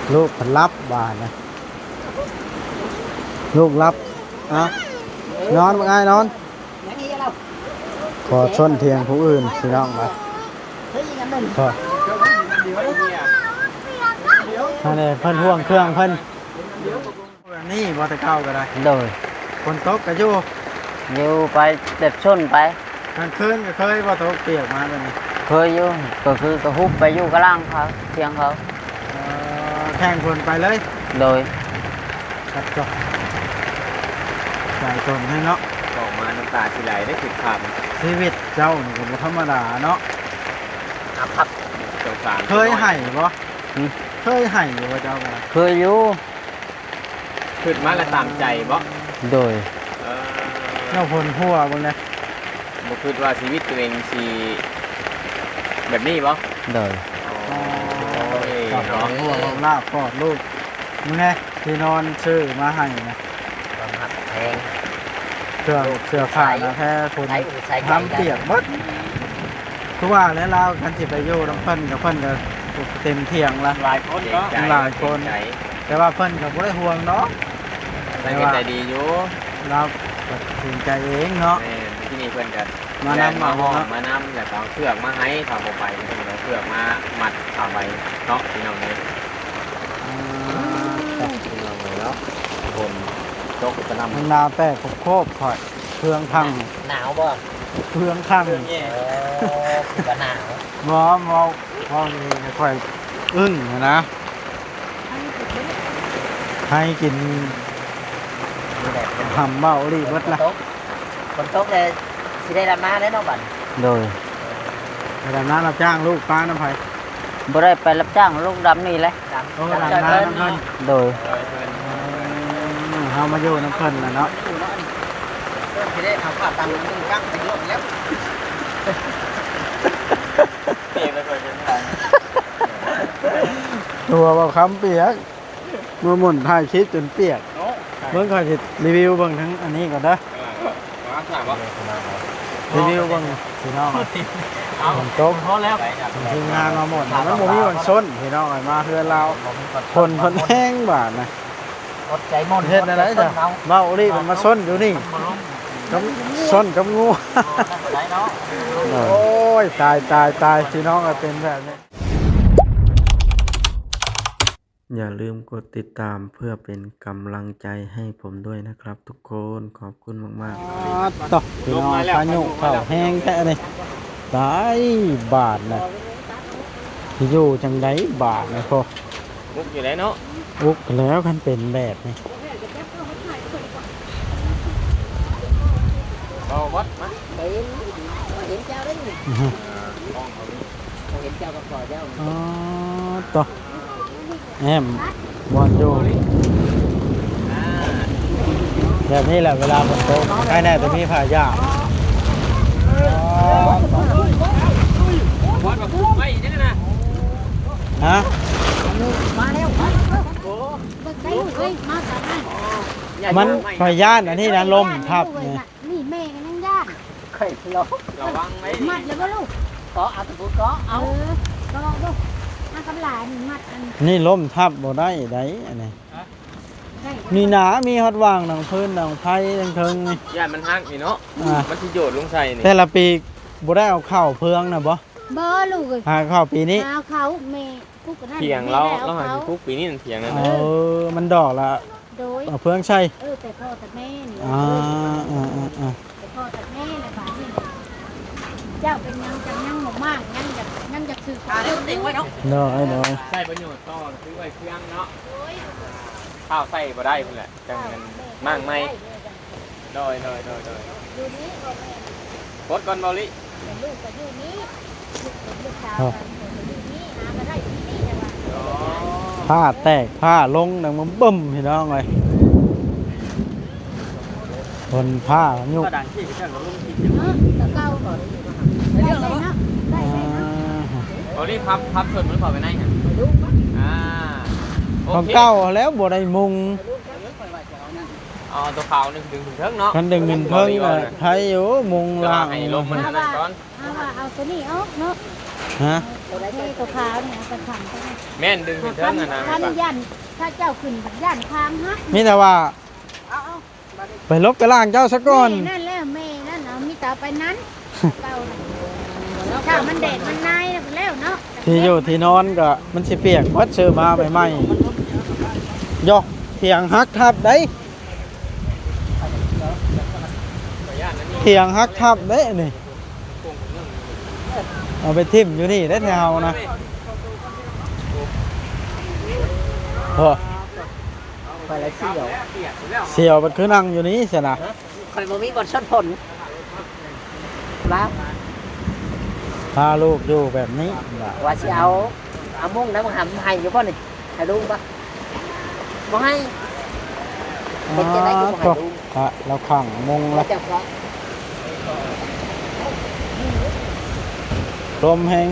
ລູກເພິ່ນຫຼັບບາດນະ ລູກຫຼັບ. ເອົາ ນອນ ບັກອ້າຍນອນ. ຂໍຊົນຖຽງຜູ້ອື່ນພີ່ນ້ອງເອີຍ. ອັນນີ້ເພິ່ນຫ່ວງເຄື່ອງເພິ່ນ. ແບບນີ້ບໍ່ ແຕ່ເກົ່າກໍໄດ້? ໂດຍ. ຝົນຕົກກໍຢູ່? ຢູ່ໄປແບບຊົນໄປ. ກາງຄືນກໍເຄີຍບໍ່ ຕົກປຽກມາແບບນີ້? ເຄີຍຢູ່ ກໍຄືກໍຮຸບໄປຢູ່ກະລາງເຂົາ ຖຽງເຂົາ. ເອີ ແຂ່ງຝົນໄປເລີຍ? ໂດຍ. ຄັດຈອກ ໃຈຕົນແທ້ເນາະ. ອອກມານ້ຳຕາຊິໄຫຼໄດ້ ຄິດພາບ. ຊີວິດເຈົ້ານີ້ກໍບໍ່ທຳມະດາເນາະ. ອາພັບ ສົງສານ. ເຄີຍໄຫ້ບໍ່? ຫຶ? ເຄີຍໄຫ້ຢູ່ບໍ່ເຈົ້າກໍ? ເຄີຍຢູ່. ຄຶດມາແລ້ວຕາມໃຈບໍ່? ໂດຍ. ເອີ ແລ້ວຜົນຫົວເບິ່ງແດ່. ບໍ່ຄຶດວ່າຊີວິດຕົວເອງຊິແບບນີ້ບໍ່? ໂດຍ. ໂອ້ຍ ກັບຫົວຂອງລາກອດລູກ. ເບິ່ງແດ່ ທີ່ນອນຊື້ມາໃຫ້ນະ ຄວາມຮັກແພງ ເສື້ອ ເສື້ອຜ້າໜາແພ ຝົນ ໃສ່ໃຈ ທຳປຽກເບິດ. ຄືວ່າແຫຼະ ລາວຄັນຊິໄປຢູ່ນຳເພິ່ນກໍ ເພິ່ນກໍເຕັມຖຽງລະ ຫຼາຍຄົນເນາະ ຫຼາຍຄົນ. ແຕ່ວ່າເພິ່ນກໍບໍ່ໄດ້ຫ່ວງດອກ ເພິ່ນກໍໃຈດີຢູ່ ລາວກໍຕັດສິນໃຈເອງເນາະ. ແມ່ນ ທີ່ນີ້ເພິ່ນກໍມານຳ ມາຮ້ອງ ມານຳ ແລ້ວກໍເອົາເຊືອກມາໃຫ້ ຖ້າບໍ່ໄປ ເພິ່ນກໍເອົາເຊືອກມາມັດຜ້າໃບເນາະ ພີ່ນ້ອງເອີຍ. ອ່າ ພີ່ນ້ອງເອີຍເນາະ ຝົນຕົກກະໜ່ຳ ມັນໜາວແຕກໂຄບໆ ຂ້ອຍ ເຄືອງພັງ. ໜາວບໍ່? ເຄືອງພັງ. ໂອ້ ຄືວ່າໜາວ. ບໍ່ ເວົ້າ ເວົ້ານີ້ຂ້ອຍອຶ້ງຫັ້ນນະ. ໃຫ້ກິນ ນີ້ແຫຼະ ຫຳເວົ້າອີ່ຫຼີເບິດລະ. ຝົນຕົກ ຝົນຕົກແລ້ວຊິໄດ້ດຳນາແລ້ວເນາະບັດ. ໂດຍ. ໄປດຳນາຮັບຈ້າງລູກປ້ານຳໃຜ? ບໍ່ໄດ້ໄປຮັບຈ້າງ ລົງດຳນີ້ແຫຼະ. ດຳ ໂອ້ ດຳນານຳເພິ່ນ. ໂດຍ. ເຮົາມາຢູ່ນຳເພິ່ນລະເນາະ. ຊິໄດ້ເອົາຜ້າຕັງມັນກັກໄປໂລດແລ້ວ. ເປັນແລ້ວກໍຍັງໄດ້ ຕົວບໍ່ຄຳປຽກ. ມື້ໝຸ່ນຖ່າຍຄລິບຈົນປຽກ. ໂອ້ ເບິ່ງ ຂ້ອຍຊິຣີວິວເບິ່ງທາງອັນນີ້ກ່ອນເດີ. ເອີ ມາສາມບໍ່? ຣີວິວເບິ່ງພີ່ນ້ອງ. ເອົາ ຝົນຕົກ ພໍແລ້ວ ທີມງານມາໝົດ ມັນບໍ່ມີບ່ອນຊົນພີ່ນ້ອງ. ມາເຮືອນລາວ ຝົນ ຝົນແຮງບາດນະ. ອົດໃຈໝົນ ເຮັດແນວໃດຊະ? ເວົ້າອີ່ຫຼີ ມັນມາຊົນຢູ່ນີ້ ມັນບໍ່ລົງ ກັບຊົນກັບງູ. ໂອ້ ນັ້ນບໍ່ໄດ້ເນາະ. ໂອ້ຍ ຕາຍ ຕາຍ ຕາຍ ພີ່ນ້ອງເອີຍ ເປັນແບບນີ້. ຢ່າລືມກົດຕິດຕາມເພື່ອເປັນກຳລັງໃຈໃຫ້ຜົມດ້ວຍນະຄັບທຸກຄົນ. ຂອບຄຸນມາກໆ. ອາ ຕົກ ພີ່ນ້ອງ ພາຍຸເຂົ້າແຮງແທ້ນີ້. ຕາຍບາດນະ ຊິຢູ່ຈັ່ງໃດບາດນະພໍ່. ອຸກຢູ່ໄດ໋ເນາະ. ອຸກແລ້ວ ຄັນເປັນແບບນີ້. ເອົາວັດມາ ເຫັນ ເຫັນເຈົ້າໄດ້ນີ້. ອືຮຶ ເຫັນເຈົ້າກໍຂໍເຈົ້າ. ອໍ ຕົກ ແອ້ມບ່ອນຢູ່ ແບບນີ້ແຫຼະ ເວລາຝົນຕົກ ໃຫ້ແນ່ແຕ່ມີຜ້າຢາງ. ຮະ ມາແລ້ວ ມາແລ້ວ ມັນຂ້ອຍຢ້ານອັນນີ້ນະ ລົມທັບນີ້. ນີ້ແມ່ກໍຍັງຢ້ານ ຂ້ອຍລອງ ລະວັງໄວ້ ມັດແລ້ວບໍ່ລູກ? ເກາະເອົາຕະປູເກາະເອົາ ເອີ ເກາະເບິ່ງ ຫາກຳຫຼາຍນີ້ມັດອັນ ນີ້ລົ້ມທັບບໍ່ໄດ້ໃດ໋ ອັນນີ້ ຮະ ໄດ້ ນີ້ໜາ ມີຮອດຫວ່າງໜັງຟືນໜັງໄຟທາງເທິງນີ້ ຢ້ານມັນຫັກນີ້ເນາະ ອ່າ ມັນຊິໂຍດລົງໃສ່ນີ້ ແຕ່ລະປີບໍ່ໄດ້ເອົາເຂົ້າເຟືອງນະບໍ່? ບໍ່ລູກເອີຍ ຫາເຂົ້າປີນີ້ ຫາເຂົ້າແມ່ ປູກກໍນັ້ນ ຖຽງລາວ ແມ່ ລາວໃຫ້ ເອົາເຂົ້າ ປູກປີນີ້ນັ້ນຖຽງນັ້ນ ເອີ ມັນດອກລະ ໂດຍ ເອົາເຟືອງໃສ່ ເອີ ແຕ່ພໍ່ແຕ່ແມ່ນີ້ ອ່າ ເອີ ອ່າໆໆ ແຕ່ພໍ່ແຕ່ແມ່ລະບາດນີ້ ເຈົ້າເປັນຫຍັງຈັ່ງຍັງບໍ່ມ້າງ ຍັງຢາກ ຍັງຢາກຊື້ຂອງ ຫາແນວເຕັງໄວ້ເນາະ ໂດຍ ໂດຍ ໃຊ້ປະໂຫຍດຕໍ່ ຖືໄວ້ເຄື່ອງເນາະ ໂດຍ ຂ້າວໃສ່ບໍ່ໄດ້ພຸ້ນແຫຼະ ຈັ່ງນັ້ນມ້າງໃໝ່ ໂດຍ ໂດຍ ໂດຍ ໂດຍ ຢູ່ນີ້ບໍ່ແມ່ນ ປົດກ່ອນເບົາລິ ແຕ່ລູກກໍຢູ່ນີ້ ລູກ ລູກສາວ ເອີ ກໍຢູ່ນີ້ ຫາກໍໄດ້ຢູ່ນີ້ແຫຼະວ່າ ອໍ ຜ້າແຕກ ຜ້າລົງດັງບຶ້ມ ພີ່ນ້ອງເອີຍ ຄົນຜ້າຍຸ ກໍດັງທີ່ເຈົ້າກໍລົງທີ່ ເນາະ ແຕ່ເກົ່າກໍໄດ້ ໄດ້ເນາະ ໄດ້ ໄດ້ເນາະ ອ່າ ເບົາລິພັບ ພັບຊົນມັນເຂົ້າໄປໃນຫັ້ນ ອ່າ ຂອງເກົ່າແລ້ວບໍ່ໄດ້ມຸງ ເອົາຕົວຂາວນີ້ດຶງຂຶ້ນເທິງເນາະ ຄັນດຶງຂຶ້ນເທິງລະໄຄຢູ່ ມຸງລາງ ແຕ່ວ່າໃຫ້ລົມມັນອັນນັ້ນກ່ອນ ເຮົາວ່າເອົາຕົວນີ້ອອກເນາະ ຮະ? ໂຕໃດ ເທໂຕຂາວນີ້ເອົາໄປຂັງໄວ້ ແມ່ນ ດຶງຂຶ້ນເທິງຫັ້ນນະ ຄັນຢ້ານ ຖ້າເຈົ້າຂຶ້ນຢ້ານຄາງຫັກ ມີແຕ່ວ່າ ເອົາ ເອົາ ໄປຫຼົບກະລ່າງເຈົ້າຊະກ່ອນ ແມ່ນັ້ນແຫຼະ ແມ່ນັ້ນ ເອົາ ມີແຕ່ເອົາໄປນັ້ນ ເກົ່າ ຖ້າມັນແດດມັນນາຍແລ້ວເນາະ ທີ່ຢູ່ທີ່ນອນກໍມັນຊິປຽກເບິດ ຊື້ມາໃໝ່ໆ ຢອກ ຖຽງຫັກທັບໄດ໋ ຖຽງຫັກທັບເດ້ນີ້ ເອົາໄປຖິ້ມຢູ່ນີ້ໄດ໋ແຖວເຮົານະ ໂອ້ ຂ້ອຍລະສຽວ ສຽວ ມັນຄືນັ່ງຢູ່ນີ້ຊັ້ນນະ ຂ້ອຍບໍ່ມີບ່ອນຊົນພົນ ວ່າ ພາລູກຢູ່ແບບນີ້ ວ່າ ວ່າຊິເອົາ ເອົາມຸ້ງນຳຫຳໃຫ້ຢູ່ບໍ່ນີ້ ໃຫ້ລຸງບໍ່? ບໍ່ໃຫ້ ເປັນຈັ່ງໃດຄືບໍ່ໃຫ້ລຸງ? ພະລາວຂັງມຸງລະ ເຈົ້າພະ ລົມແຮງ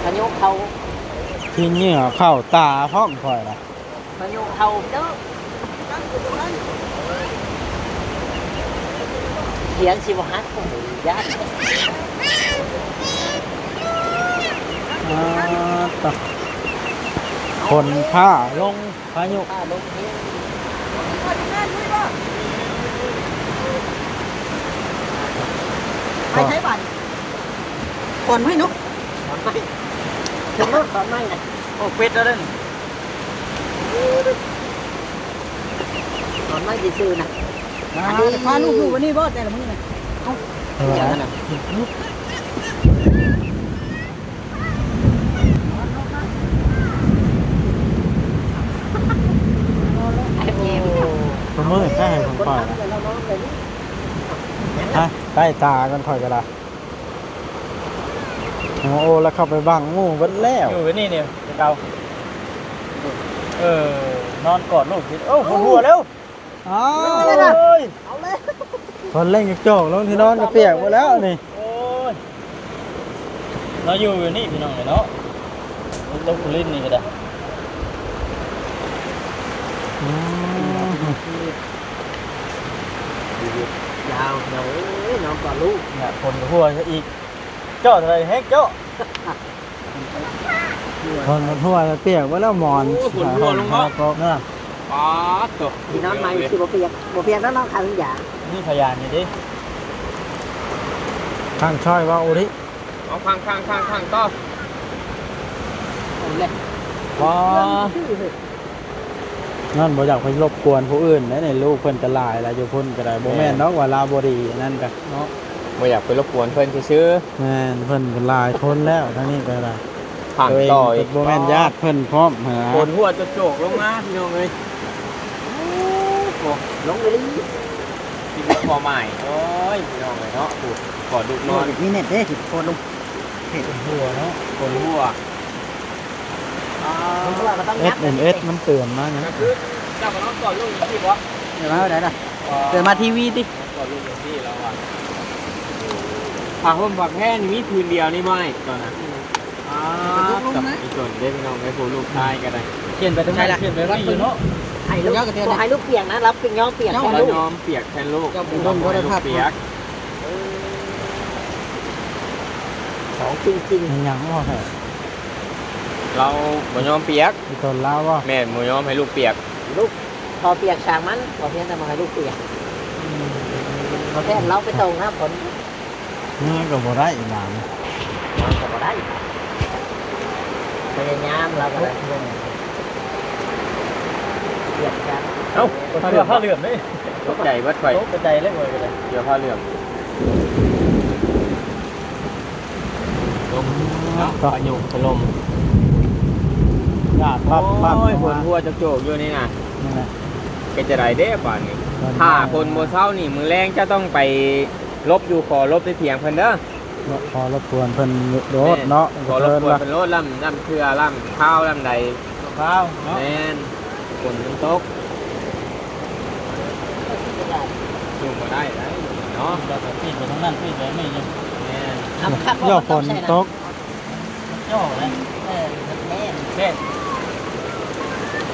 ພາຍຸເຂົ້າ ຂີ້ເຫຍື້ອເຂົ້າຕາພ້ອມຂ້ອຍນະ ພາຍຸເຂົ້າເດີ ຖຽງຊິບໍ່ຫັກ ໂອ້ໂຫ ຢ້ານ ອ່າ ຕະ ຝົນຟ້າລົງ ພາຍຸ ຟ້າລົງເຮງ ໄປໃສບາດນີ້? ຂອນໄມ້ເນາະ ຂອນໄມ້ ຂຶ້ນລົດຂອນໄມ້ນະ ໂອ້ ເປັດແລ້ວເດ້ ຕອນມາຊິຊື້ນະ ອ່າ ອັນນີ້ ພາລູກຢູ່ວັນນີ້ບໍ່ ແຕ່ລະມື້ນະ? ເອົ້າ ເອີ ຫຍັງຫັ້ນນະ? ປະເມີນໃຫ້ເພິ່ນໄປນະ ໄປ ໄປຕາກັນຂ້ອຍກໍໄດ້. ໂອ້ ແລ້ວເຂົ້າໄປບັງໝູ່ເບິດແລ້ວ ຢູ່ໄວ້ນີ້ນີ້ແຕ່ເກົ່າ ເອີ ນອນກອດລູກ ເອີ ປວດຫົວແລ້ວ ອ້າວ ເອົາແລ້ວ ເອົາແລ້ວ ເພິ່ນເລັ່ງຈອກລົງທີ່ນອນກໍປຽກໝົດແລ້ວນີ້ ໂອ້ຍ ເນາະ ຢູ່ໄວ້ນີ້ພີ່ນ້ອງເອີຍເນາະ ຕົກຫຼິ້ນນີ້ກໍໄດ້ ອືມ ຍາວ ຍາວ ເອີຍ ນອນກອດລູກ ເນຍ ຝົນຫົວຊະອີກ ເຈາະເທົ່າໃດແຮງເຈາະ ຝົນຫົວແລ້ວປຽກເບິດແລ້ວໝອນ ໂອ້ ຝົນຫົວລົງເນາະ ປາດໂທ້ ຊິນອນໃໝ່ຊິບໍ່ປຽກ ບໍ່ປຽກແລ້ວເນາະ ຄາວິນຢາ ນີ້ພະຍານນີ້ເດ້ ຂ້າງຊ່ອຍວ່າໂອລິ ເອົາ ຂ້າງ ຂ້າງ ຂ້າງ ຂ້າງຕໍ່ ເອົາແຫຼະ ວ້າ ນັ້ນບໍ່ຢາກໄປລົບກວນຜູ້ອື່ນໄດ໋ ໃນລູກເພິ່ນກໍຫຼາຍລະ ຢູ່ພຸ້ນກໍໄດ້ ບໍ່ແມ່ນດອກວ່າລາວບໍ່ດີ ອັນນັ້ນກະເນາະ ບໍ່ຢາກໄປລົບກວນເພິ່ນຊື່ໆ ແມ່ນ ເພິ່ນກໍຫຼາຍຄົນແລ້ວ ທາງນີ້ກໍໄດ້ ຂ້າງຕໍ່ອີກ ໂຕເອງກໍບໍ່ແມ່ນຍາດເພິ່ນພ້ອມຫັ້ນນະ ຝົນຫົວໂຈກໆລົງມາ ພີ່ນ້ອງເອີຍ ໂອ້ ລົງອີ່ຫຼີ ກິນພໍໝາຍ ໂອ້ຍ ພີ່ນ້ອງເອີຍເນາະ ຜູ້ ກອດລູກນອນ ມີເນັດເດ້ ໂຄດລົງ ເຮັດຫົວເນາະ ຝົນຫົວ ອ່າ ເອັສເອັມເອັສມັນເຕືອນມາຫຍັງ ກໍຄືເຈົ້າກໍນອນກອດລູກຈັ່ງຊີ້ບໍ່ ເຕືອນມາແນວໃດລະ ເຕືອນມາທີວີຕິ ນອນກອດລູກຈັ່ງຊີ້ລາວວ່າ ຜ້າຫົ່ມຜ້າແພນມີຜືນດຽວນີ້ບໍ່ ຕອນນັ້ນ ອ່າ ອີ່ຕົນເດ້ພີ່ນ້ອງເອີຍ ຜູ້ລູກຊາຍກໍໄດ້ ຂຽນໄປທາງນັ້ນ ຂຽນໄປວັດຢູ່ເນາະ ໃຫ້ລູກ ບໍ່ໃຫ້ລູກປຽກນະ ລາວຍອມປຽກແທນລູກ ຍອມປຽກແທນລູກ ເຈົ້າເປັນຄົນບໍ່ໄດ້ພາດ ຂອງຈິງໆ ແມ່ນຫຍັງບໍ່ແທ້ ລາວບໍ່ຍອມປຽກ ອີ່ຕົນລາວບໍ່ ແມ່ນ ບໍ່ຍອມໃຫ້ລູກປຽກ ລູກພໍປຽກຊ່າງມັນ ຂໍພຽງແຕ່ບໍ່ໃຫ້ລູກປຽກ ບໍ່ແທ້ລາວໄປຕົກນ້ຳຝົນ ເມືອກໍບໍ່ໄດ້ຫຼານ ເມືອກໍບໍ່ໄດ້ ພະຍາຍາມລາວກໍໄດ້ ປຽກຊ່າງ ເອົ້າ ເສື້ອຜ້າເຫຼື້ອມເດ້ ຕົກໃຈເບິດຂ້ອຍ ຕົກໃຈເລີຍຂ້ອຍກໍໄດ້ ເສື້ອຜ້າເຫຼື້ອມ ລົມເນາະ ພາຍຸຖະຫຼົ່ມ ຍາດປັບໆ ໂອ້ຍ ຝົນຫົວໂຈກໆຢູ່ນີ້ນະ ນັ້ນແຫຼະ ເປັນຈັ່ງໃດເດ້ບາດນີ້ ຖ້າຝົນບໍ່ເຊົານີ້ ມື້ແລງເຈົ້າຕ້ອງໄປຫຼົບຢູ່ ຂໍຫຼົບໃນຖຽງເພິ່ນເດີ ເນາະ ຂໍລົບກວນເພິ່ນໂລດເນາະ ແມ່ນ ຂໍລົບກວນເພິ່ນໂລດ ລ້ຳ ລ້ຳເທື່ອ ລ້ຳຄາວ ລ້ຳໃດ ຄາວເນາະ ແມ່ນ ຝົນມັນຕົກ ຢູ່ບໍ່ໄດ້ເນາະ ປີນໄປທາງນັ້ນ ປີນໄປນີ້ຢູ່ ແມ່ນ ຄັກໆ ເວລາຝົນຕົກ ເຈົ້າແຫຼະ ເອີ ແມ່ນ ແມ່ນ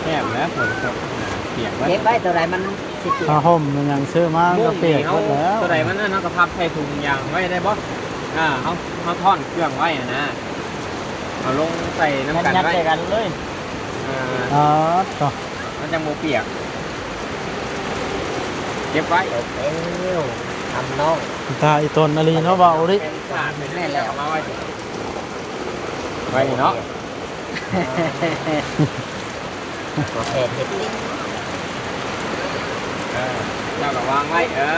ແມ່ນແລ້ວ ຝົນຕົກ ປຽກເບິດ ເກັບໄວ້ຕົວໃດມັນ ຜ້າຫົ່ມອີ່ຫຍັງຊື້ມາມັນກໍປຽກໝົດແລ້ວ. ໂຕໃດມັນນັ້ນ ເຮົາກໍພັບໃສ່ຖົງຢາງໄວ້ໄດ້ບໍ່? ອ່າ ເຮົາ ເຮົາທ້ອນເຄື່ອງໄວ້ຫັ້ນນະ ເອົາລົງໃສ່ນຳກັນໄວ້ ຍັດໃສ່ກັນເລີຍ. ອ່າ ອໍ ມັນຈັ່ງບໍ່ປຽກ ເກັບໄວ້. ເອົາແລ້ວ ທຳນ້ອງ ຕາອີ່ຕົນອີ່ຫຼີເນາະ ເວົ້າດິ. ເປັນສາດເປັນແມ່ນແລ້ວ ເອົາມາໄວ້ ໄວ້ນີ້ເນາະ. ບໍ່ແມ່ນເຮັດເປັນ ເອີ ເຈົ້າກໍວາງໄວ້ ເອີ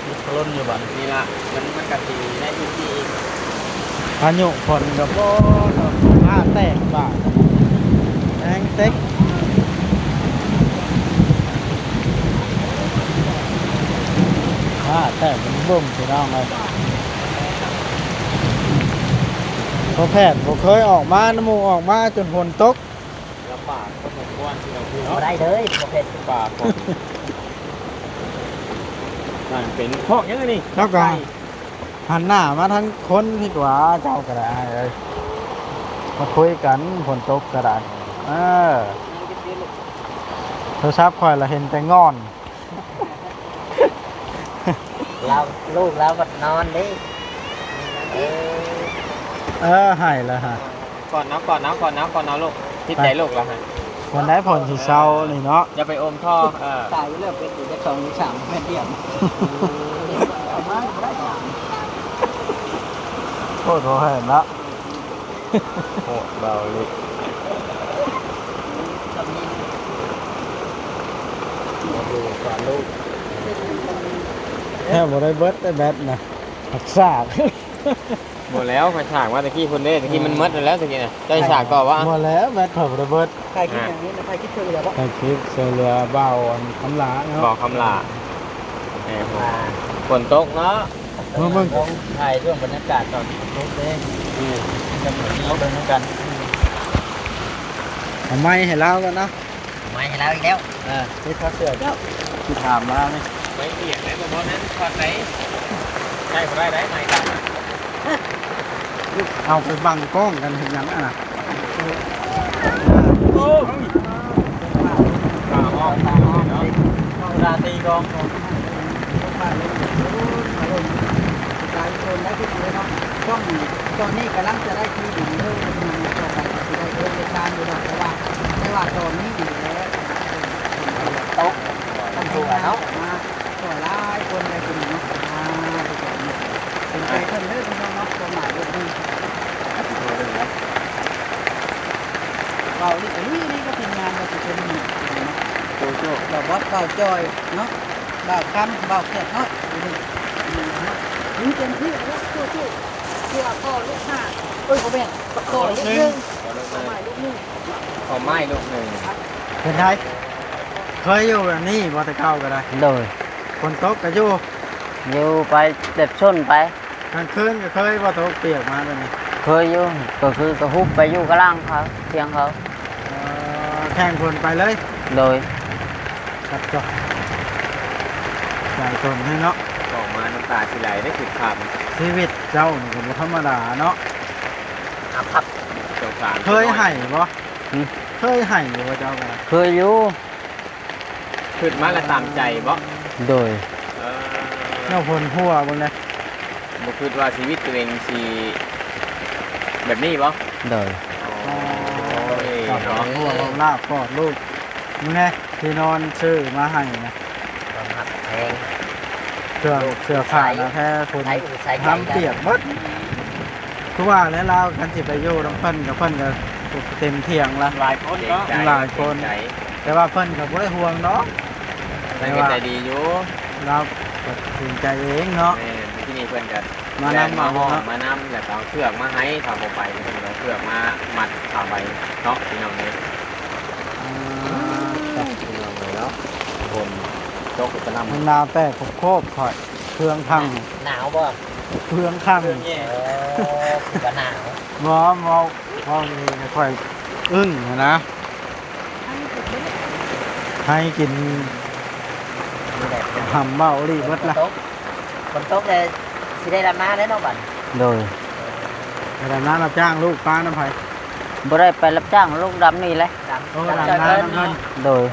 ມີໂຄລນຢູ່ບັດນີ້ລະ ມັນ ມັນກໍຊິໄດ້ພື້ນທີ່ອີກ. ພາຍຸຝົນກໍບໍ່ ຟ້າແຕກບາດ ແຮງເຕັກ ຟ້າແຕກບຶ້ມໆ ພີ່ນ້ອງເອີຍ. ພໍ່ແພດບໍ່ເຄີຍອອກມານຳໝູ່ ອອກມາຈົນຝົນຕົກ ລຳບາກພໍສົມຄວນ ພີ່ນ້ອງເອີຍ ບໍ່ໄດ້ເລີຍ ບໍ່ເປັນ ລຳບາກ ມັນເປັນພອກຫຍັງອັນນີ້ ເຈົ້າກໍ ໄກ່ ຫັນໜ້າມາທາງຄົນດີກວ່າ ເຈົ້າກໍໄດ້ອ້າຍເອີຍ ມາຄຸຍກັນ ຝົນຕົກກໍໄດ້. ເອີ ໂທລະສັບຂ້ອຍລະເຫັນແຕ່ງ່ອນ. ລາວ ລູກລາວບັດນອນເດ້. ເອີ ເອີ ໃຫ້ລະຮະ ກ່ອນເນາະ ກ່ອນເນາະ ກ່ອນເນາະ ກ່ອນເນາະລູກ ຜິດໃຈລູກລະຮະ. ວັນໃດຝົນຊິເຊົານີ້ເນາະ ຢ່າໄປອົມທໍ່ ເອີ ຕາຍແລ້ວ ເປັນຢູ່ຈັກສອງຫຼືສາມແມ່ນດຽວ ເອົາມາບໍ່ໄດ້ສາມ ໂພດບໍ່ແພງເນາະ. ໂອ້ ເບົາເລີຍ ແທບບໍ່ໄດ້ເບິດໄດ້ແບັດນະ ຮັກສາ ບໍ່ແລ້ວ ຂ້ອຍສາກມາແຕ່ກີ້ພຸ້ນເດ້ ແຕ່ກີ້ມັນໝົດແລ້ວ ແຕ່ກີ້ນະ ເຈົ້າຊິສາກຕໍ່ບໍ່? ບໍ່ແລ້ວ ແບັດຂ້ອຍບໍ່ໄດ້ເບິດ. ຖ່າຍຄລິບຫຍັງນີ້ນະ? ຖ່າຍຄລິບຊ່ວຍເຫຼືອບໍ່? ຖ່າຍຄລິບຊ່ວຍເຫຼືອບ່າວ ອັນ ຄຳຫຼ້າເນາະ ບ່າວຄຳຫຼ້າ. ເອີ ຝົນຕົກເນາະ. ເບິ່ງ ເບິ່ງ ຖ່າຍຊ່ວງບັນຍາກາດຕອນຝົນຕົກເດ້. ອືມ ຈະເບິ່ງນຳກັນ ເອົາໄມ້ໃຫ້ລາວກ່ອນເນາະ. ເອົາໄມ້ໃຫ້ລາວອີກແລ້ວ. ເອີ ເຮັດຄາເສືອເຈົ້າ ຊິຖາມລາວນີ້ ໄມ້ປຽກໄດ້ບໍ່? ບໍ່ນັ້ນຖອດໄດ້ ໃຊ້ບໍ່ໄດ້ໄດ໋ໄມ້ກັນ. ເອົາໄປບັງກ້ອງກັນເຮັດຫຍັງຫັ້ນນະ? ໂອ້ຍ ຕາອອກ ຕາອອກເນາະ ເວລາຕີກ້ອງ ປະຊາຊົນໄດ້ທີ່ດີເນາະ ຊ່ວງນີ້ ຕອນນີ້ກຳລັງຈະໄດ້ທີ່ດິນເລີຍ ງານຕໍ່ໄປກໍຊິໄດ້ເລີຍ ເຮັດການຢູ່ດອກ ແຕ່ວ່າ ແຕ່ວ່າຕອນນີ້ນີ້ແຫຼະ ຕົກ ມັນຕົກເນາະ ມາຊ່ວຍຫຼາຍຄົນໄດ້ທີ່ນີ້ເນາະ ອ່າ ເປັນໃຈເພິ່ນເດີພີ່ນ້ອງເນາະ ຄວາມໝາຍເລີຍ ເວົ້າອີ່ຫຼີນີ້ກໍທີມງານປະຊາຊົນນີ້ເນາະ ໂຕໂຈ້ ບ່າວບອດ ບ່າວຈ່ອຍເນາະ ບ່າວຄຳ ບ່າວແຂກນ້ອຍ ນີ້ເຕັມທີ່ແລ້ວ ສູ້ໆ ເພື່ອຂໍລູກຫ້າ ເອີຍ ບໍ່ແມ່ນ ຂໍລູກໜຶ່ງ ຂໍລູກໜຶ່ງ ຂໍໄມ້ລູກໜຶ່ງ ຂໍໄມ້ລູກໜຶ່ງ. ເປັນໃດ ເຄີຍຢູ່ແບບນີ້ບໍ່ ແຕ່ເກົ່າກໍໄດ້? ໂດຍ ຝົນຕົກກໍຢູ່ ຢູ່ໄປແບບຊົນໄປ. ກາງຄືນກໍເຄີຍບໍ່ ຕົກປຽກມາແບບນີ້? ເຄີຍຢູ່ ກາງຄືນກໍຮຸບໄປຢູ່ກະລາງເຂົາ ທຽງເຂົາ. ເອີ ແຂ່ງຝົນໄປເລີຍ? ໂດຍ ຄັບຈອກ ໃຈຕົນແຮງເນາະ ອອກມານ້ຳຕາຊິໄຫຼໄດ້ ຄິດພາບ ຊີວິດເຈົ້ານີ້ກໍບໍ່ທຳມະດາເນາະ ອາພັບ ສົງສານ ເຄີຍໄຫ້ບໍ່? ຫຶ? ເຄີຍໄຫ້ຢູ່ບໍ່ເຈົ້າກໍ? ເຄີຍຢູ່. ຄິດມາແລ້ວຕາມໃຈບໍ່? ໂດຍ ເອີ ແນວຄົນຫົວເບິ່ງນະ ບໍ່ຄິດວ່າຊີວິດຕົວເອງຊິແບບນີ້ບໍ່? ໂດຍ ໂອ້ຍ ເນາະ ຫົວເວົ້າລາບປອດລູກ ເບິ່ງແນ່ ທີ່ນອນຊື້ມາໃຫ້ນະ ຄວາມຮັກແພງ ເສື້ອ ເສື້ອຜ້າໜາແພ ຄົນ ໃສ່ອົກໃສ່ໃຈ ນ້ຳປຽກເບິດ ຄືວ່າແຫຼະ ລາວຄັນຊິໄປຢູ່ນຳເພິ່ນ ກັບເພິ່ນກໍເຕັມຖຽງລະ ຫຼາຍຄົນເນາະ ຫຼາຍຄົນ ແຕ່ວ່າເພິ່ນກໍບໍ່ໄດ້ຫ່ວງດອກ ເພິ່ນກໍໃຈດີຢູ່ ລາວກໍຕັດສິນໃຈເອງເນາະ ແມ່ນ ທີ່ນີ້ເພິ່ນກໍມານຳ ມາຮ້ອງ ມານຳ ແລ້ວກໍເອົາເຊືອກມາໃຫ້ ຖ້າບໍ່ໄປ ເພິ່ນກໍເອົາເຊືອກມາມັດຜ້າໃບເນາະ ພີ່ນ້ອງເອີຍ ອ່າ ພີ່ນ້ອງເອີຍເນາະ ຝົນຕົກກະໜ່ຳ ມັນໜາວແຕກໂຄບໆ ຂ້ອຍ ເຄືອງຄັງ ໜາວບໍ່? ເຄືອງຄັງ ເອີ ຄືວ່າໜາວ ບໍ່ ເວົ້າ ເວົ້ານີ້ຂ້ອຍອຶ້ງຫັ້ນນະ ໃຫ້ກິນ ນີ້ແຫຼະ ຫຳເວົ້າອີ່ຫຼີເບິດລະ ຝົນຕົກ ຝົນຕົກແລ້ວຊິໄດ້ດຳນາແລ້ວເນາະບັດ ໂດຍ ໄປດຳນາຮັບຈ້າງ ລູກປານຳໃຜ? ບໍ່ໄດ້ໄປຮັບຈ້າງ ລູກດຳນີ້ແຫຼະ ດຳ ໂອ້ ດຳນານຳເພິ່ນ ໂດຍ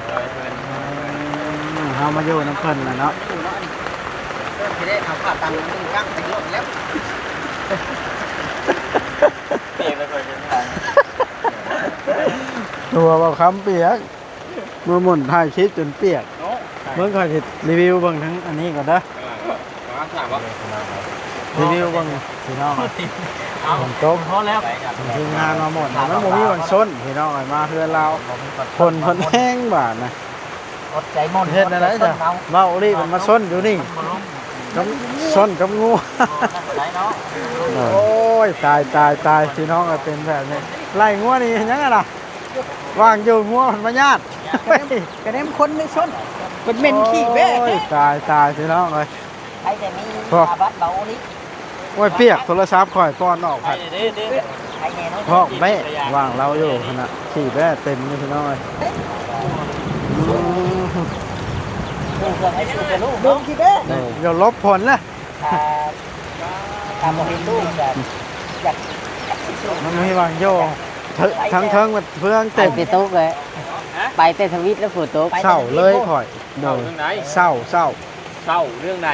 ອືມ ເຮົາມາຢູ່ນຳເພິ່ນແລ້ວເນາະ ເພິ່ນຊິໄດ້ເອົາຜ້າຕັນໜຶ່ງກັກໃສ່ລົດແລ້ວ ເປັນແລ້ວເພິ່ນເປັນຫຍັງ ຕົວເບົາຄຳປຽກ ເມື່ອໝົນຖ່າຍຄລິບຈົນປຽກ ເນາະ ເບິ່ງ ຂ້ອຍຊິຣີວິວເບິ່ງທາງອັນນີ້ກ່ອນເດີ ເອີ ມາສາມບໍ່ ຣີວິວເບິ່ງພີ່ນ້ອງ ເອົາ ຝົນຕົກ ພໍແລ້ວ ທີມງານມາໝົດ ມັນບໍ່ມີຫວ່າງຊົນພີ່ນ້ອງ ມາເຮືອນລາວ ຝົນເພິ່ນແຮງບາດນະ ອົດໃຈໝົນ ເຮັດແນວໃດຊະ ເວົ້າອີ່ຫຼີ ມັນມາຊົນຢູ່ນີ້ ກັບຊົນກັບງົວ ໂອ້ຍ ຕາຍ ຕາຍ ຕາຍ ພີ່ນ້ອງເອີຍ ເປັນແບບນີ້ ໄລ່ງົວນີ້ເຮັດຫຍັງຫັ້ນນະ ວ່າງຢູ່ງົວມັນມາຍາດ ກະແນມຄົນໃນຊົນ ເພິ່ນເໝັນຂີ້ແບ້ ໂອ້ຍ ຕາຍ ຕາຍ ພີ່ນ້ອງເອີຍ ໃຜຈະມີອາບັດເບົາອີ່ຫຼີ ໂອ້ຍ ປຽກ ໂທລະສັບຂ້ອຍປ່ອນອອກ ໃຜແດ່ເດ້ ໃຜແດ່ເນາະ ພອກແບ້ ວ່າງລາວຢູ່ຫັ້ນນະ ຂີ້ແບ້ເຕັມຢູ່ ພີ່ນ້ອງເອີຍ ອືມ ເບິ່ງຂີ້ແບ້ ເອີ ຢ່າຫຼົບຝົນນະ ຖ້າ ຖ້າບໍ່ເຫັນລູກກະຢາກ ມັນມີຫວ່າງໂຍ ທັງເທິງມັນເຟືອງເຕັມ ໄປແຕ່ຕົກເລີຍ ໄປແຕ່ທະວິດແລ້ວຝົນຕົກ ເສົ້າເລີຍຂ້ອຍ ໂດຍ ເສົ້າເລື່ອງໃດ ເສົ້າ ເສົ້າ ເສົ້າເລື່ອງໃດ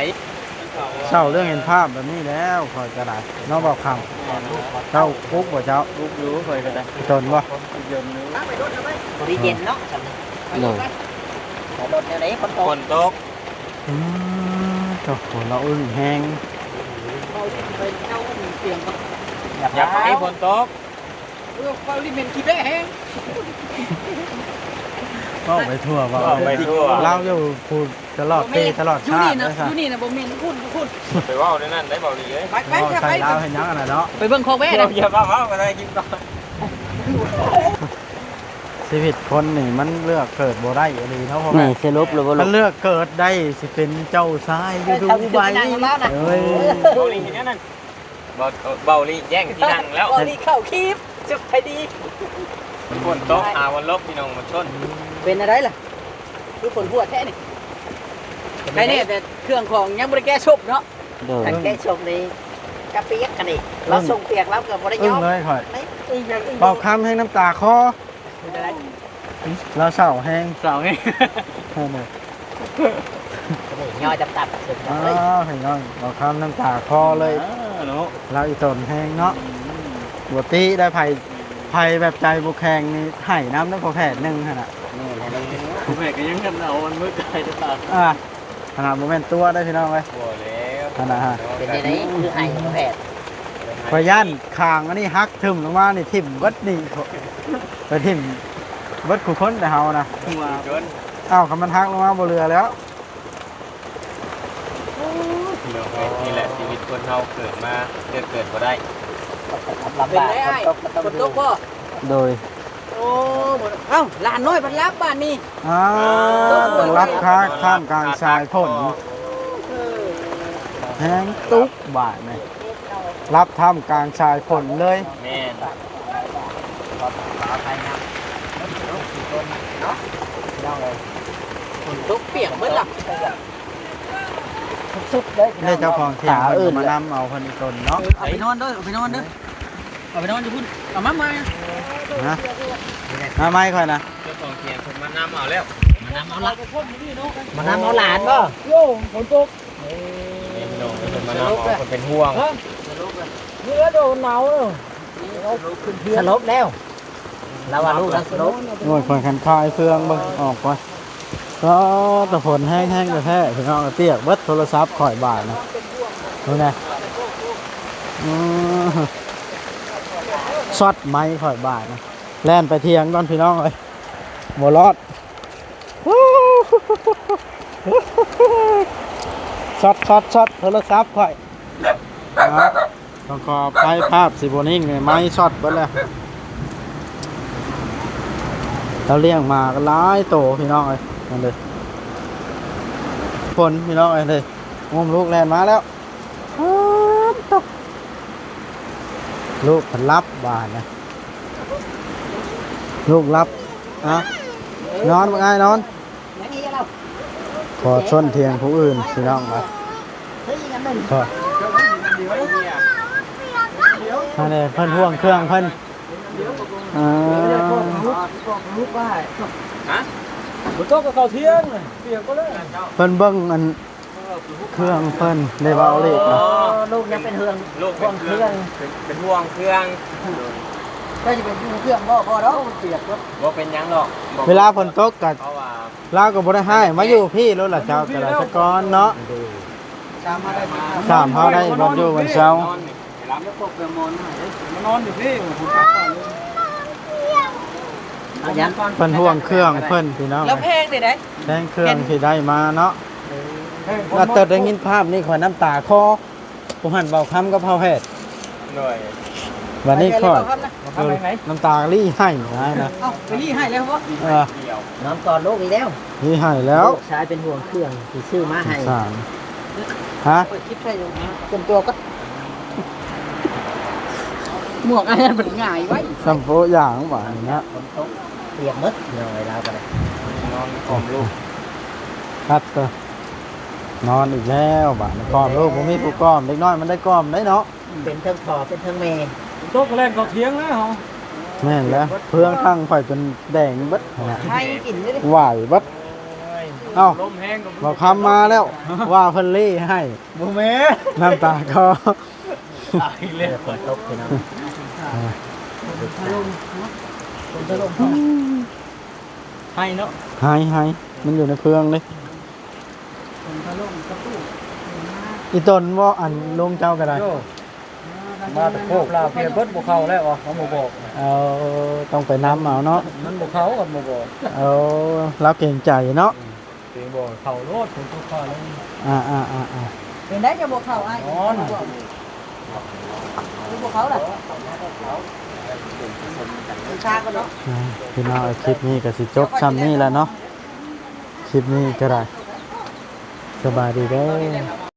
ເສົ້າເລື່ອງເຫັນພາບແບບນີ້ແລ້ວ ຂ້ອຍກໍໄດ້ ເນາະ ເບົາຄຳ ເຈົ້າປຸກບໍ່ເຈົ້າ? ປຸກຢູ່ ຂ້ອຍກໍໄດ້ ຕົນບໍ່? ບໍ່ໄດ້ເຢັນເນາະ ໂດຍ ລົດແນວໃດ ຝົນຕົກ ຝົນຕົກ ອືມ ໂອ້ໂຫ ລາວອຶ້ງແຮງ ຢາກໄປຝົນຕົກ ເອີ ເວົ້າລິເມັນຂີ້ແບ້ແຮງ ເວົ້າໄປທົ່ວ ເວົ້າ ເວົ້າໄປທົ່ວ ລາວຢູ່ພູ ຕະຫຼອດປີຕະຫຼອດຊາດເລີຍ ຢູ່ນີ້ນະ ຢູ່ນີ້ນະບໍ່ແມ່ນ ພຸ້ນ ພຸ້ນ ໄປເວົ້າໃນນັ້ນໄດ້ເບົາລີເອີຍ ໄປ ໄປ ເວົ້າໃສ່ລາວເຮັດຫຍັງຫັ້ນນະເນາະ ໄປເບິ່ງຄອກແບ້ ຢ່າເວົ້າ ເວົ້າກໍໄດ້ກິນກ່ອນ ຊີວິດຄົນນີ້ມັນເລືອກເກີດບໍ່ໄດ້ອີ່ຫຼີເນາະ ພໍ່ແມ່ ນີ້ສະຫຼຸບແລ້ວບໍ່ ຄັນເລືອກເກີດໄດ້ຊິເປັນເຈົ້າຊາຍຢູ່ດູໄບ ເອີຍ ເບົາລີເຮັດຫຍັງນັ້ນ ເບົາ ເບົາລີແຍ່ງທີ່ນັ່ງແລ້ວ ເບົາລີເຂົ້າຄລິບ ສະບາຍດີ ຝົນຕົກຫາວັນລົບ ພີ່ນ້ອງມວນຊົນ ເປັນແນວໃດລະ ຄືຝົນຫົວແທ້ນີ້ ໃຄແນ່ແຕ່ເຄື່ອງຂອງຍັງບໍ່ໄດ້ແກະສົບເນາະ ໂດຍ ຄັນແກະສົບນີ້ກະປຽກກະນີ້ ລາວສົ່ງປຽກລາວກໍບໍ່ໄດ້ຍອມ ອຶ້ງເລີຍຂ້ອຍ ອຶ້ງ ເບົາຄຳແຮງນ້ຳຕາຄໍ ເປັນຈັ່ງໃດ ລາວເສົ້າແຮງ ເສົ້າແຮງ ຍໍ້ຈຳກັດ ອໍ ພີ່ນ້ອງ ເບົາຄຳນ້ຳຕາຄໍເລີຍ ເນາະ ລາວອີ່ຕົນແຮງເນາະ ບໍ່ຕິໄດ້ ໃຜ ໃຜແບບໃຈບໍ່ແຂງນີ້ໄຫ້ນຳເດີ ພໍແຜດໜຶ່ງຫັ້ນນະ ພໍແຜດກໍຍັງກັນເອົາມັນມື້ກາຍຕະຕາ ອ່າ ຂະໜາດບໍ່ແມ່ນຕົວະເດ້ພີ່ນ້ອງເອີຍ ບໍ່ແລ້ວ ຫັ້ນນະ ເປັນຈັ່ງໃດຄືໃຫ້ພໍ່ແພດ ຂ້ອຍຢ້ານຄາງອັນນີ້ຫັກຖິ້ມລົງມານີ້ຖິ້ມເບິດນີ້ ໄປຖິ້ມເບິດຄູ່ຄົນແຕ່ເຮົານະ ເອົ້າ ຄັນມັນຫັກລົງມາບໍ່ເຫຼືອແລ້ວ ພີ່ນ້ອງເອີຍ ນີ້ແຫຼະຊີວິດຄົນເຮົາເກີດມາເລືອກເກີດບໍ່ໄດ້ ລຳບາກ ຝົນຕົກກໍຕ້ອງຢູ່ ຝົນຕົກບໍ່? ໂດຍ ໂອ້ ເອົ້າ ຫຼານນ້ອຍພັດຫຼັບບາດນີ້ ອ້າວ ຫຼັບຄາ ທ່າມກາງສາຍຝົນ ແຮງຕຸກບາດນີ້ ຫຼັບທ່າມກາງສາຍຝົນເລີຍ ແມ່ນ ຂໍອະໄພນຳ ຝົນຕົກປຽກເບິດລະ ສຸດໆເລີຍ ເຈົ້າຂອງຖຽງເພິ່ນກໍມານຳເອົາເພິ່ນອີ່ຕົນເນາະ ເອົາໄປນອນເດີ ເອົາໄປນອນເດີ ເອົາໄປນອນຢູ່ພຸ້ນ ເອົາມາໃໝ່ ຮະ ມາໃໝ່ຂ້ອຍນະ ເຈົ້າຂອງຖຽງເພິ່ນມານຳເອົາແລ້ວ ມານຳເອົາລະ ມານຳເອົາຫຼານບໍ່? ໂອ້ ຝົນຕົກ ເອີ ພີ່ນ້ອງເພິ່ນມານຳເອົາ ເພິ່ນເປັນຫ່ວງ ເຮືອດອກໜາວ ສະຫຼົບແລ້ວ ລາວວ່າລູກລາວສະຫຼົບ ໂອ້ຍ ຂ້ອຍຄັນຄາຍເຄື່ອງເບິ່ງອອກກ່ອນ ອໍ ແຕ່ຝົນແຮງໆແທ້ໆ ພີ່ນ້ອງ ປຽກເບິດໂທລະສັບຂ້ອຍບາດນະ ເບິ່ງແດ່ ອື ຊັອດໄມຂ້ອຍບາດນະ ແລ່ນໄປຖຽງກ່ອນ ພີ່ນ້ອງເອີຍ ບໍ່ລອດ ຊັອດ ຊັອດ ຊັອດ ໂທລະສັບຂ້ອຍ ເນາະ ຕ້ອງຂໍອະໄພ ພາບຊິບໍ່ນິ່ງນີ້ ໄມຊັອດເບິດແລ້ວ ລາວລ້ຽງໝາກໍຫຼາຍໂຕພີ່ນ້ອງເອີຍ ນັ້ນເດ້ ຝົນພີ່ນ້ອງເອີຍ ເດ້ ອຸ້ມລູກແລ່ນມາແລ້ວ ອ້າວ ໂຕ ລູກເພິ່ນຫຼັບບາດນະ ລູກຫຼັບ ເອົາ ນອນ ບັກອ້າຍນອນ ຂໍຊົນຖຽງຜູ້ອື່ນ ພີ່ນ້ອງ ມາ ຂໍ ອັນນີ້ເພິ່ນຫ່ວງເຄື່ອງເພິ່ນ ເອີ ຮະ? ຝົນຕົກກໍເຂົ້າທ່ຽງ ປຽກໝົດເລີຍ. ເພິ່ນເບິ່ງອັນເຄື່ອງເພິ່ນ ໄດ້ເວົ້າເລີຍ. ອໍ ລູກຍັງເປັນເຮືອງ ລູກເປັນເຄື່ອງ ເປັນ ເປັນຫ່ວງເຄື່ອງ ເຈົ້າຊິໄປຢູ່ເຄື່ອງບໍ່? ບໍ່ດອກ ມັນປຽກໝົດ. ບໍ່ເປັນຫຍັງດອກ ເວລາຝົນຕົກກໍ ເພາະວ່າ ລາວກໍບໍ່ໄດ້ຮ້າຍ ມາຢູ່ພີ້ໂລດລະ ເຈົ້າກໍໄດ້ສະກ່ອນເນາະ. ສາມເຮົາໄດ້ບ່ອນຢູ່ບ່ອນເຊົາ ມານອນຢູ່ພີ້ ເພິ່ນຫ່ວງເຄື່ອງເພິ່ນພີ່ນ້ອງ. ແລ້ວແພງນີ້ໃດ ແພງເຄື່ອງທີ່ໄດ້ມາເນາະ. ແລ້ວແຕ່ໄດ້ຍິນພາບນີ້ຂ້ອຍນ້ຳຕາຄໍ ຜູ້ຫັ້ນເວົ້າຄຳກັບເຮົາແພດ. ໂດຍ ບັດນີ້ຂ້ອຍ ນ້ຳຕາລີ້ໄຫ້ນະ. ເອົ້າ ໄປລີ້ໄຫ້ແລ້ວບໍ່? ເອີ ນອນກອດລູກອີກແລ້ວ ລີ້ໄຫ້ແລ້ວ. ລູກຊາຍເປັນຫ່ວງເຄື່ອງທີ່ຊື້ມາໃຫ້. ສງສານ ຮະ? ເປີດຄລິບໃສ່ ເປັນຕົວກໍ ໝວກອັນນັ້ນມັນຫງາຍໄວ້ ສ່ຳໂປະຢ່າງບາດນີ້ນະ. ຝົນຕົກປຽກໝົດ ພີ່ນ້ອງເອີຍ ລາວກໍໄດ້ ນອນກອດລູກ. ຄັດເຕີ ນອນອີກແລ້ວບາດນີ້ ກອດລູກ ບໍ່ມີຜູ້ກອດ ເດັກນ້ອຍມັນໄດ້ກອດໄດ້ເນາະ. ເປັນເທິງພໍ່ເປັນເທິງແມ່ ຕົກກໍແລ່ນເຂົ້າຖຽງແລ້ວ. ແມ່ນແລ້ວ ເພື່ອງທັງຂ້ອຍຈົນແດງເບິດຫັ້ນນະ ໄຫ້ກິນຢູ່ເດ້ ຫວາຍເບິດ. ເອົ້າ ບໍ່ຄຳມາແລ້ວ ວ່າເພິ່ນເລໃຫ້ ບໍ່ແມ່ນ ນ້ຳຕາຄໍ ຕາຍແລ້ວ ຝົນຕົກພີ່ນ້ອງ. ເອີ ໄຫ້ເນາະ ໄຫ້ ໄຫ້ ມັນຢູ່ໃນເຟືອງເດ້. ອີ່ຕົນບໍ່ ອັນລຸງເຈົ້າກໍໄດ້ ມາແຕ່ໂຄກລາວເພຍເບິດ ບໍ່ເຂົ້າແລ້ວ ມັນບໍ່ບອກ. ເອີ ຕ້ອງໄປນຳເອົາເນາະ ມັນບໍ່ເຂົ້າ ມັນບໍ່ບອກ. ເອີ ລາວເກງໃຈເນາະ ເກງບໍ່ເຂົ້າໂລດ ເປັນຕົວຂ້າລົງ. ອ່າໆໆ ເປັນໄດ້ຈະບໍ່ເຂົ້າອ້າຍ ນອນ ຄືບໍ່ເຂົ້າລະ ຊາກ່ອນເນາະ. ອ່າ ພີ່ນ້ອງ ຄລິບນີ້ກໍຊິຈົບຊ່ຳນີ້ແຫຼະເນາະ ຄລິບນີ້ກໍໄດ້ ສະບາຍດີເດີ.